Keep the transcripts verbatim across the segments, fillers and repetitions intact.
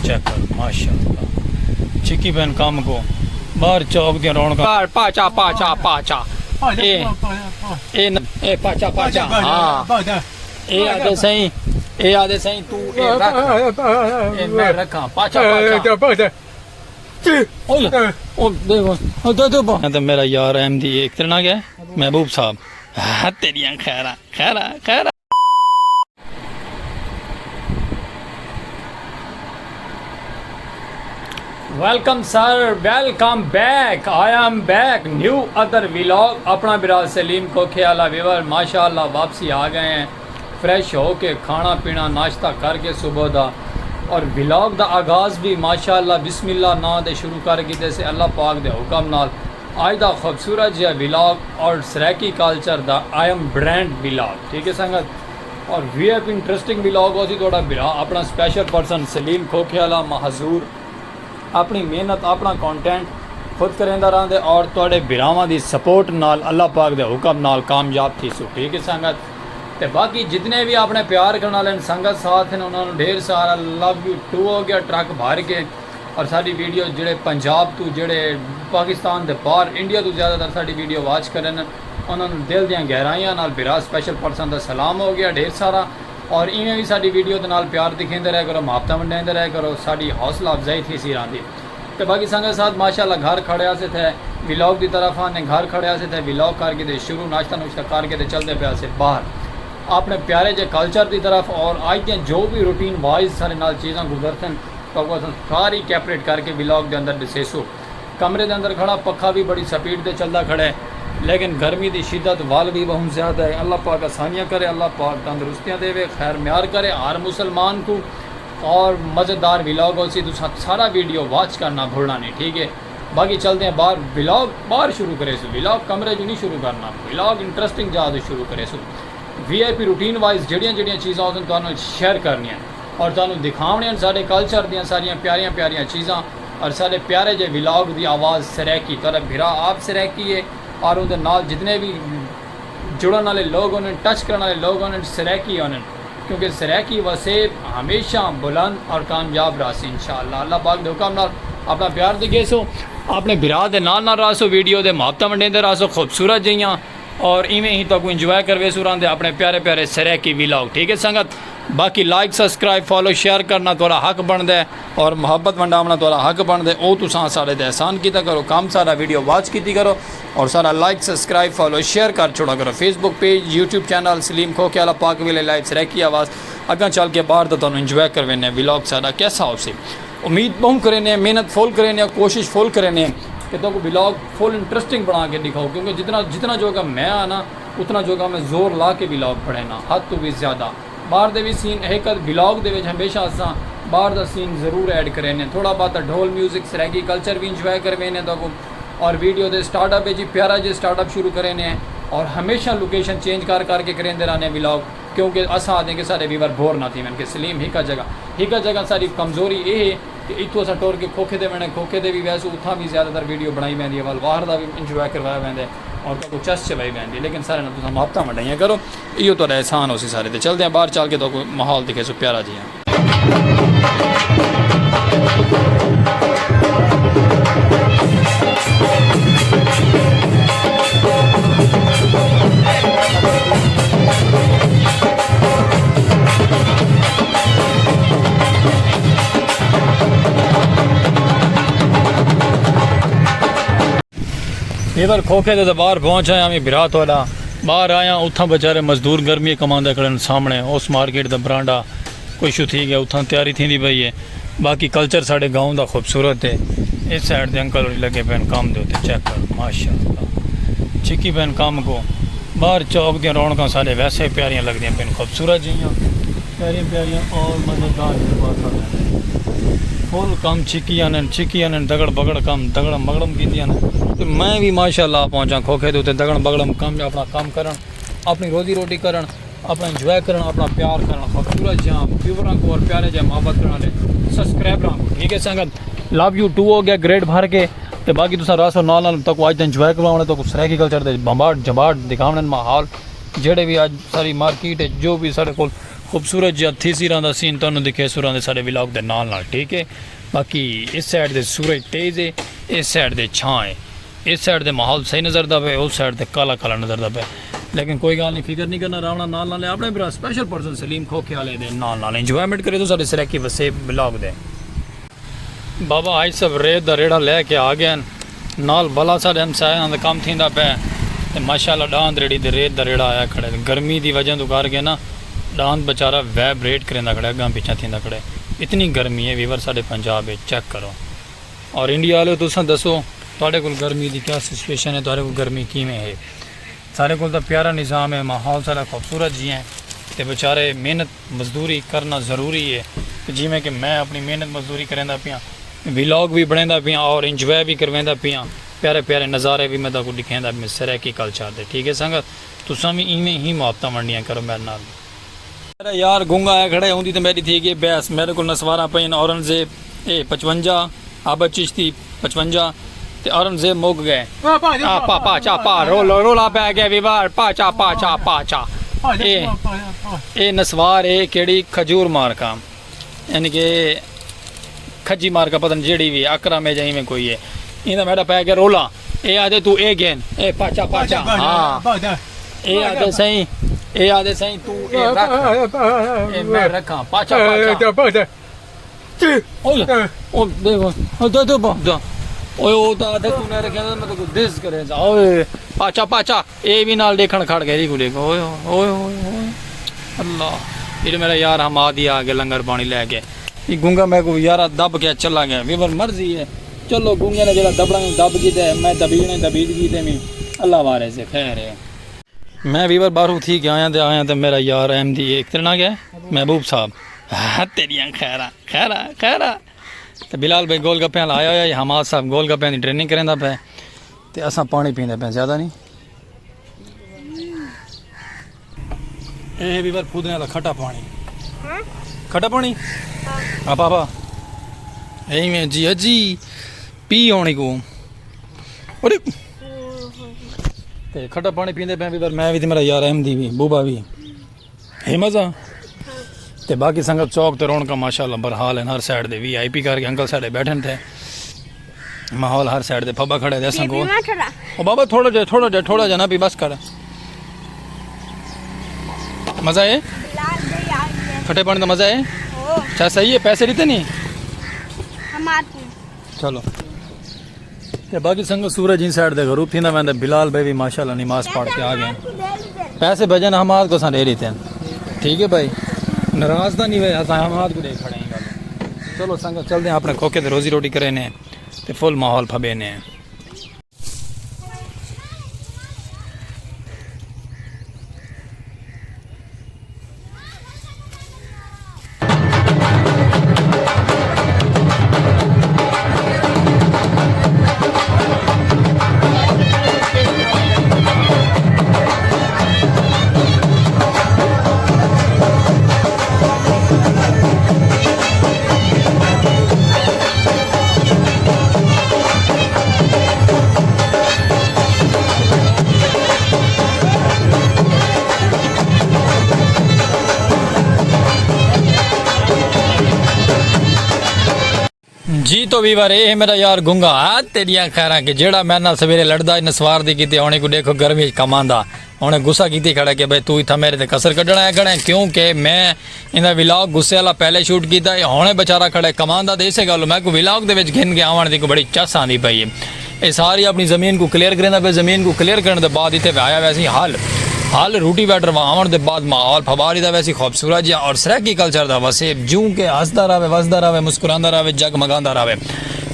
Check کر، ماشاءاللہ۔ چکی پین کم کو، باہر چوک دیاں رونقاں۔ پا-، پاچا، پاچا، پاچا۔ اے، اے ن-، اے پاچا، پاچا، ہاں۔ اے آدھے سائیں، اے آدھے سائیں، تو اے رکھ۔ اے میں رکھاں، پاچا، پاچا۔ او، او، دے، او، دے، دے، با۔ اے تے میرا یار احمدی ایک تیرے نال گیا، محبوب صاحب۔ ہاں، تیریاں خیراں، خیراں، خیراں۔ Welcome sir, welcome back, I am back, new other vlog, اپنا برا سلیم کھوکھے والا ویور، ماشاءاللہ واپسی آ گئے ہیں، فریش ہو کے کھانا پینا ناشتہ کر کے صبح دا، اور ولاگ دا آغاز بھی ماشاءاللہ بسم اللہ ناں دے شروع کر کیتے سے، اللہ پاک دے حکم نال۔ اج دا خوبصورت جیہا ولاگ اور سرائیکی کلچر دا آئی ایم برانڈ ولاگ، ٹھیک ہے سنگت؟ اور وی آئی پی انٹرسٹنگ ولاگ ہوسی، تہاڈا بھرا اپنا سپیشل پرسن سلیم کھوکھے والا معذور اپنی محنت، اپنا کانٹینٹ خود کریندا رہندے اور تہاڈے بھراواں دی سپورٹ نال، اللہ پاک دے حکم نال کامیاب تھیسوں، ٹھیک ہے سنگت؟ تے باقی جتنے بھی اپنے پیار کرن والے سنگت ساتھ ہیں، انہاں نوں ڈھیر سارا لو یو ٹو ہو گیا، ٹرک بھر کے۔ اور ساڈی ویڈیو جڑے پنجاب تو، جڑے پاکستان دے باہر، انڈیا تو زیادہ تر ساڈی ویڈیو واچ کرن، انہاں نوں دل دیاں گہرائیاں نال بھرا سپیشل پرسن دا سلام ہو گیا ڈھیر سارا۔ اور ایویں وی ساڈی ویڈیو دے نال پیار دکھیندے رہے کرو، محبتاں ونڈیندے رہے کرو، ساڈی حوصلہ افزائی تھیسی راہندی۔ تے باقی سنگت ساتھ ماشاءاللہ گھر کھڑے آسے تھے ولاگ دی طرف آنے، گھر کھڑے آسے تھے ولاگ کر کے تے شروع ناشتہ نوشتہ کر کے تے چلدے پئے آسے باہر اپنے پیارے جے کلچر دی طرف۔ اور اج دیاں جو بھی روٹین وائز سارے نال چیزاں گزرتن، تہاکوں اساں ساری کیپریٹ کر کے ولاگ دے اندر ڈسیسوں۔ کمرے دے اندر کھڑا، پکھا وی بڑی سپیڈ تے چلدا کھڑے، لیکن گرمی دی شدت ول وی بہوں زیادہ ہے۔ اللہ پاک آسانیاں کرے، اللہ پاک تندرستیاں دیوے، خیر میار کرے ہر مسلمان کوں۔ اور مزیدار ولاگ ہوسی، تساں سارا ویڈیو واچ کرنا بھلنا نہیں، ٹھیک ہے؟ باقی چلدے ہیں باہر، ولاگ باہر شروع کریسوں، ولاگ کمرے جو نہیں شروع کرنا، ولاگ انٹرسٹنگ جا تو شروع کریسوں۔ وی آئی پی روٹین وائز جڑیاں جڑیاں چیزاں ہوسن تانوں شیئر کرنیاں اور تانوں دکھاونیاں ساڈے کلچر دیاں ساریاں پیاریاں پیاریاں چیزاں اور ساڈے پیارے جے ولاگ دی آواز سرائیکی۔ تہاڈا بھرا آپ سرائیکی ہے اور اوندے نال جتنے بھی جڑن والے لوگ ہونن، ٹچ کرن والے لوگ ہونن، سرائیکی ہونن، کیونکہ سرائیکی وسیب ہمیشہ بلند اور کامیاب رہسی انشاءاللہ۔ اللہ پاک دے حکم نال اپنا پیار دکھیسوں، اپنے بھرا دے نال نال رہسوں، ویڈیو دے محبتاں ونڈیندے رہسوں خوبصورت جیہاں۔ اور ایویں ہی تہاکوں انجوائے کرویسوں راہندے اپنے پیارے پیارے سرائیکی ولاگ، ٹھیک ہے سنگت؟ باقی لائک، سبسکرائب، فالو، شیئر کرنا تہاڈا حق بندا ہے اور محبت ونڈاونا تہاڈا حق بندا ہے۔ او تساں ساڈے تے احسان کیتا کرو، کم ساڈا ویڈیو واچ کیتی کرو اور ساڈا لائک، سبسکرائب، فالو، شیئر کر چھوڑا کرو۔ فیس بک پیج، یوٹیوب چینل سلیم کھوکھے والا، پاک ویلے لائیو سرائیکی آواز۔ اگاں چل کے باہر دا تہانوں انجوائے کروینے ولاگ ساڈا کیسا ہوسی۔ امید بہوں کرینے، محنت فل کرینے، کوشش فل کرینے کہ تہاکوں ولاگ فل انٹرسٹنگ بنا کے دکھاؤ، کیونکہ جتنا، جتنا جوگا میں آنا، اتنا جوگا میں زور لا کے ولاگ بنڑینا، حد توں وی زیادہ۔ باہر دے وی سین، ہک ادھ ولاگ دے وچ ہمیشہ اساں باہر دا سین ضرور ایڈ کرینے، تھوڑا بہت ڈھول میوزک، سرائیکی کلچر وی انجوائے کروینے تہاکوں۔ اور ویڈیو دے سٹارٹ اپ وچ پیارا جے سٹارٹ اپ شروع کرینے اور ہمیشہ لوکیشن چینج کر کر کے کریندے رہنے ولاگ۔ کیونکہ اساں آہدے کہ ساڈے ویور بور نہ تھیون کہ سلیم ہکا جگہ، ہکا جگہ ساڈی کمزوری اے ہے کہ اتھوں اساں ٹر کے کھوکھے دے ویندے، کھوکھے دے وی ویسوں، اتھاں وی زیادہ تر ویڈیو بنڑائی ویندی ہے، ول واہر دا وی انجوائے کروایا ویندا ہے اور تہاکوں چس چوائی ویندی ہے، لیکن سارے نال تساں محبتاں ونڈائیاں کرو، ایہو تہاڈا احسان ہوسی سارے تے۔ چلدے ہیں باہر، چل کے تہاکوں ماحول دکھیسوں پیارا جیہاں۔ ادھر کھوکھے دے تے باہر پہنچ آیا، میں بھرا تہاڈا باہر آیا، اتھاں بیچارے مزدور گرمی کماندے کھڑن سامنے، اس مارکیٹ دا برانڈا کچھ تھی گیا، اتھاں تیاری تھیندی پئی ہے۔ باقی کلچر ساڈے گاؤں دا خوبصورت ہے۔ اس سائیڈ دے انکل ہوری لگے پئے ہن کم دے اتے، چیک کر، ماشاءاللہ۔ چکی پئے ہن کم کو۔ باہر چوک دیاں رونقاں ساڈے ویسے پیاریاں لگدیاں پئن، خوبصورت جیہاں، پیاریاں پیاریاں اور مزیدار جذبات ساڈے۔ فل کم چکی آنن، چکی آنن، دگڑ بگڑ کم، دگڑم بگڑم کیتی آنن۔ تے میں وی ماشاءاللہ پہنچاں کھوکھے دے اتے دگڑم بگڑم کم، اپنا کم کرن، اپنی روزی روٹی کرن۔ اپنا انجوائے کرن، اپنا پیار کرن، خوبصورت جیہاں ویوراں کوں اور پیارے جیہے محبت کرن والے سبسکرائبراں کوں، ٹھیک ہے سنگت؟ لو یو ٹو ہو گیا گریڈ بھر کے۔ تے باقی تساں رہسو نال نال، تہاکوں اج دا انجوائے کرواونے، تہاکوں سرائیکی کلچر دے بھنباٹ جھنباٹ دکھاونے، ماحول جیڑھے وی اج ساری مارکیٹ ہے، جو وی ساڈے کول خوبصورت جیہا تھیسی رہندا سین، تہانوں دکھیسوں رہندے ساڈے ولاگ دے نال نال، ٹھیک ہے؟ باقی اس سائیڈ تے سورج تیز ہے، اس سائیڈ تے چھاں ہے۔ اس سائیڈ تے ماحول صحیح نظر دا پئے، اس سائیڈ تے کالا کالا نظر دا پئے۔ لیکن کوئی گالھ نی، فکر نی کرنا، راونا نال نال ہے۔ اپنے بھرا سپیشل پرسن سلیم کھوکھے والے دے نال نال انجوائمنٹ کرے تو ساڈے سرائیکی وسیب ولاگ دے۔ بابا حاج صاحب ریت دا ریڑھا لے کے آ گئے ہن۔ نال بھلا ساڈے ہمسایاں دا کم تھیندا پئے۔ تے ماشاءاللہ ڈاند ریڑھی تے ریت دا ریڑھا آیا کھڑے۔ گرمی دی وجہ توں کر کے نا ڈاند بیچارہ وائبریٹ کریندا کھڑے، اگاں پچھاں تھیندا کھڑے۔ اتنی گرمی ہے ویور ساڈے پنجاب وچ، چیک کرو۔ اور انڈیا والے تساں دسو تہاڈے کول گرمی دی کیا سچویشن ہے، تہاڈے کول گرمی کیویں ہے؟ ساڈے کول تاں پیارا نظام ہے، ماحول ساڈا خوبصورت جیہاں ہے۔ تے بیچارے محنت مزدوری کرنا ضروری ہے۔ تے جیویں کہ میں اپنی محنت مزدوری کریندا پیاں، ولاگ وی بنڑیندا پیاں اور انجوائے وی کرویندا پیاں، پیارے پیارے نظارے وی میں تہاکوں ڈکھیندا پیاں سرائیکی کلچر دے، ٹھیک ہے سنگت؟ تساں وی ایویں ہی محبتاں ونڈیاں کرو میڈے نال۔ میڈا یار گنگا آیا کھڑے، اوندی تے میڈی تھی گئی بحث، میڈے کول نسواراں پئین اورنگزیب اے پچونجا، عابد چشتی پچونجا، تے اورنگزیب مک گئے۔ آ پا چا پا، رولا رولا پے گئے ویوار، پا چا پا چا پا چا۔ اے اے نسوار اے کیڑی کھجور مارکا، یعنی کہ کھجی مارکا پتہ نہیں جیڑی وی اکرم ہے جائیں میں کوئی ہے۔ ایندا میڈا پے گئے رولا۔ اے آدھے تو اے گھن، اے پاچا پاچا۔ ہاں۔ اے آدھے سائیں، اے آدھے سائیں تو اے رکھ۔ اے میں رکھاں، پاچا پاچا۔ اوئے، او دیکھو، او دے دے با، دا۔ اوئے، او تا آدھے تو نے رکھیا نا، میں تو کو دز کرے سا۔ اوئے، پاچا پاچا۔ اے وی نال ڈیکھن کھڑ گئے، ایکوں ڈیکھو، اوئے ہوئے، اوئے ہوئے، اوئے۔ اللہ، اے میرا یار حمادی آ کے لنگر پانی لے کے۔ اے گنگا میں کو یارا دب کے چلا گیا، ویور مرضی ہے۔ چلو گنگے نے جڑا دبڑا دب کیتے، میں دبینے دبید کیتے میں۔ اللہ وارث ہے، خیر ہے۔ میں ویور باہروں تھی کے آیا تے آیا تے میرا یار احمدی ایک ترنا گیا، محبوب صاحب۔ ہاں، تیریاں خیراں، خیراں، خیراں۔ تے بلال بھائی گول گپے والا آیا ہویا، اے حماد صاحب گول گپے دی ٹریننگ کریندا پے۔ تے اساں پانی پیندے پے، زیادہ نہیں۔ اے ہے ویور پودنے والا کھٹا پانی۔ ہاں؟ کھٹا پانی؟ ہاں۔ آ پاپا۔ ایویں جی اجی پی ہونے کو۔ ارے۔ تے کھٹا پانی پیندے پے ویور، میں وی تے میرا یار احمدی وی، بوبا وی۔ ہے مزہ۔ تے باقی سنگت چوک تے رونقاں ماشاءاللہ برحال ہن، ہر سائیڈ دے وی آئی پی کر کے انکل ساڈے بیٹھن تھے۔ ماحول ہر سائیڈ دے پھبا کھڑے دے اساں کو۔ او بابا تھوڑا جے، تھوڑا جے، تھوڑا جے نہ پی بس کر۔ مزہ ہے؟ کھٹے پانی دا مزہ ہے؟ چا صحیح ہے، پیسے لیتے نہیں؟ چلو۔ تے باقی سنگت سورج ایں سائیڈ دے غروب تھیندا ویندا، بلال بھائی وی ماشاءاللہ نماز پڑھ کے آ گئے۔ پیسے بھجن حماد کو ساں ڈے ڈیتے ہیں۔ ٹھیک ہے بھائی، ناراض تاں نہیں ہوئے، اساں حماد کو ڈے کھڑے ہیں گل۔ چلو سنگت چلدے ہیں اپنے کھوکے تے روزی روٹی کرے نے تے فل ماحول پھبے نے۔ جی تو ویور، اے ہے میرا یار گنگا، آ تیڈیاں خیراں کہ جیڑا میرے نال سویرے لڑدا ہے، نسوار دی کیتے ہونے کو ڈیکھو گرمی وچ کماندا۔ ہونے غصہ کیتی کھڑا کہ بھئی تو اتھا میرے تے قصر کڈن آیا کھڑا ہے، کیونکہ میں ایندا ولاگ غصے والا پہلے شوٹ کیتا ہے۔ ہونے بیچارہ کھڑا ہے کماندا تے اسے گل میں کو ولاگ دے وچ گھن کے آون دی کو بڑی چس آندی پئی ہے۔ اے ساری اپنی زمین کو کلیئر کریندا پیا، زمین کو کلیئر کرن دے بعد اتھے آیا ویسی ہل، ہل روٹی ویٹر واہون دے بعد ماحول پھبا ڈیتا ویسی خوبصورت جہا اور سرائیکی کلچر دا وسیب جوں کہ ہسدا رہوے، وسدا رہوے، مسکراندا رہوے، جگمگاندا رہوے۔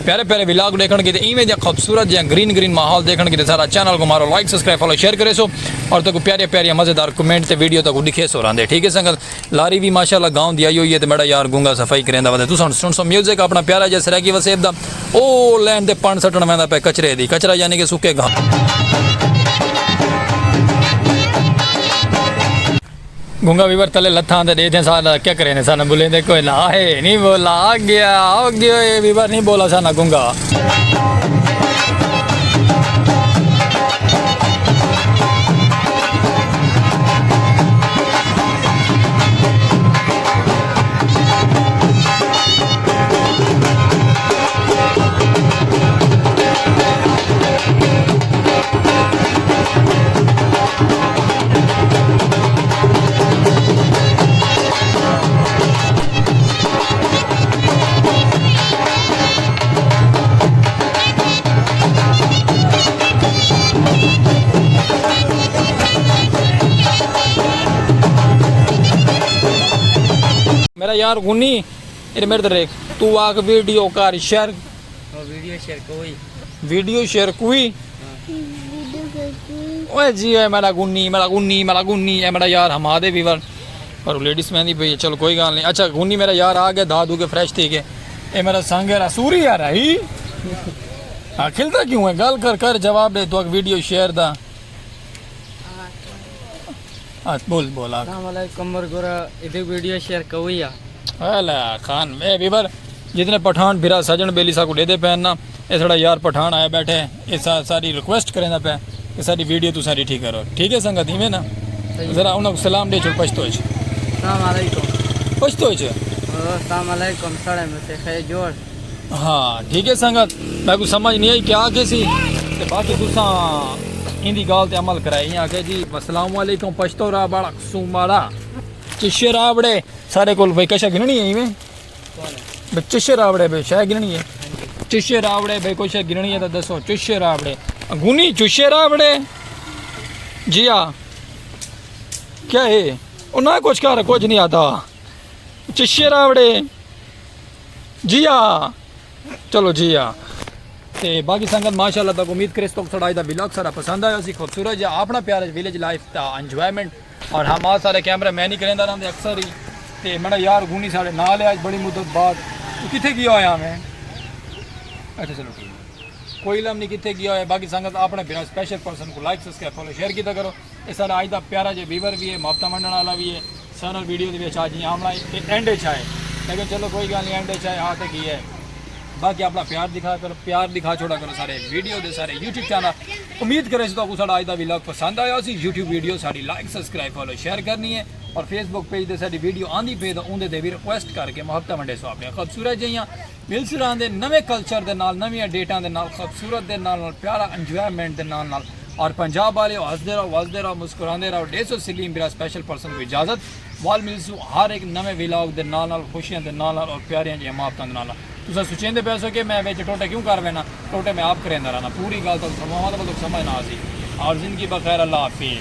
پیارے پیارے ولاگ ڈیکھن کیتے، ایویں دیاں خوبصورت جیاں گرین گرین ماحول ڈیکھن کیتے سارا چینل کو مارو لائک، سبسکرائب، فالو، شیئر کریسو اور تاکو پیارے پیارے مزیدار کمنٹ تے ویڈیو تاکو ڈکھیسو راندے، ٹھیک ہے سنگت؟ لاری وی ماشاءاللہ گاؤں دی آئی ہوئی ہے تے میڈا یار گونگا صفائی کریندا ودے۔ تساں سن سو میوزک اپنا پیارا جیہا سرائیکی وسیب دا۔ او لین تے پن سٹن ویندا پے کچرے دی، کچرا یعنی کہ سکے گھاہ۔ گونگا ویور تلے لتھاں تے ڈیدھیں سارا کیا کریں نے، سارا بولیندے کوئی نہ، آہے نہیں بولا، آ گیا، آ گیا، اے ویور نہیں بولا سارا گونگا۔ یار غنی، اے میݙے تے ݙیکھ، توں آکھ ویڈیو کر شیئر۔ او ویڈیو شیئر کوئی۔ ویڈیو شیئر کوئی؟ ہاں۔ اوئے جی، اے میݙا غنی، میݙا غنی، میݙا غنی، اے میݙا یار حماد ہے ویور۔ پر لیڈیز میں دی پئی ہے، چلو کوئی ڳالھ نہیں۔ اچھا غنی میݙا یار آ ڳئے، دھا دھو کے فریش تھی ڳئے۔ اے میݙا سنگ ہے، سوری یار ہے۔ ہاں، کھلدا کیوں ہے؟ ڳالھ کر، کر جواب ݙے، توں آکھ ویڈیو شیئر دا۔ ہاں، بول، بول، آ۔ السلام علیکم، برگورا، ایݙی ویڈیو شیئر کوئی آ۔ الا خان، اے ویور، جتنے پٹھان بھرا سڄݨ ٻیلی ساکوں ݙیہدے پئن نا، اے ساݙا یار پٹھان آیا ٻیٹھے، اے سا-، ساری ریکویسٹ کریندا پئے کہ ساݙی ویڈیو تساں ݙٹھی کرو۔ ٹھیک ہے سنگت، ایویں نا؟ صحیح۔ ذرا انہاں کوں سلام ݙے چھوڑ پشتو اچ۔ السلام علیکم۔ پشتو اچ۔ او، السلام علیکم، ساݙے متھے خیر جوڑ۔ ہاں، ٹھیک ہے سنگت، میکوں سمجھ نہیں آئی کیا آکھے سی، تے باقی تساں ایندی ڳالھ تے عمل کرائی۔ آکھے جی، السلام علیکم، پشتو را بڑا سوماڑا۔ چشے راوڑے، سارے کول بھئی کشا گھنݨی ہے ایویں؟ بھئی چشے راوڑے بھئی شے گھنݨی ہے۔ چشے راوڑے بھئی کوئی شے گھنݨی ہے تاں ݙسو، چشے راوڑے۔ غنی چشے راوڑے؟ جی ہاں۔ کیا ہے؟ او نہ کچھ کر، کچھ نہیں آتا۔ چشے راوڑے۔ جی ہاں۔ چلو جی ہاں۔ تے باقی سنگت ماشاءاللہ تاں امید کریس تاں ساݙا اڄ دا ولاگ سارا پسند آیا ہوسی، خوبصورت جا اپݨا پیارا ولیج لائف دا انجوائمنٹ۔ اور ہم آ سارے کیمرہ مین ہی کریندا رہندے اکثر ہی۔ تے میݙا یار غنی ساݙے نال ہے اڄ بڑی مدت بعد۔ توں کتھے ڳیا ہویا میں؟ اچھا چلو ٹھیک ہے۔ کوئی علم نہیں کتھے ڳیا ہویا۔ باقی سنگت اپݨے بھرا سپیشل پرسن کوں لائک، سبسکرائب، فالو، شیئر کیتا کرو۔ اے ساݙا اڄ دا پیارا جے ویور وی ہے، محبتاں ونڈݨ والا وی ہے۔ ساݙے نال ویڈیو دے وچ آ جی آملا ہے، اے اینڈ اچ آئے۔ لیکن چلو کوئی ڳالھ نہیں، اینڈ اچ آئے، آ تے ڳیا ہے۔ باقی اپݨا پیار ݙکھا کرو، پیار ݙکھا چھوڑا کرو سارے ویڈیو دے، سارے یوٹیوب چینل۔ امید کریس تاں تہاکوں ساݙا اڄ دا ولاگ پسند آیا ہوسی۔ یوٹیوب ویڈیو ساݙی لائک، سبسکرائب، فالو، شیئر کرݨی ہے۔ اور فیس بک پیج تے ساݙی ویڈیو آندی پئی تاں اوندے تے وی ریکویسٹ کر کے محبتاں ونڈیسو اپݨیاں خوبصورت جیہاں۔ ملسوں رہندے نویں کلچر دے نال، نویاں ڈیٹاں دے نال، خوبصورت دے نال نال، پیارا انجوائمنٹ دے نال نال۔ اور پنجاب آلیو، ہسدے رہو، وسدے رہو، مسکراندے رہو۔ ݙیسو سلیم بھرا سپیشل پرسن کوں اجازت۔ ول ملسوں ہر ہک نویں ولاگ دے نال نال، خوشیاں دے نال نال اور پیاریاں جیہاں محبتاں دے نال نال۔ تساں سوچیندے پئے ہو کہ میں وچ ٹوٹے کیوں کر وینداں؟ ٹوٹے میں آپ کریندا رہنداں۔ پوری ڳالھ تہاکوں سمجھ نہ آسی۔ اور زندگی بخیر، اللہ حافظ۔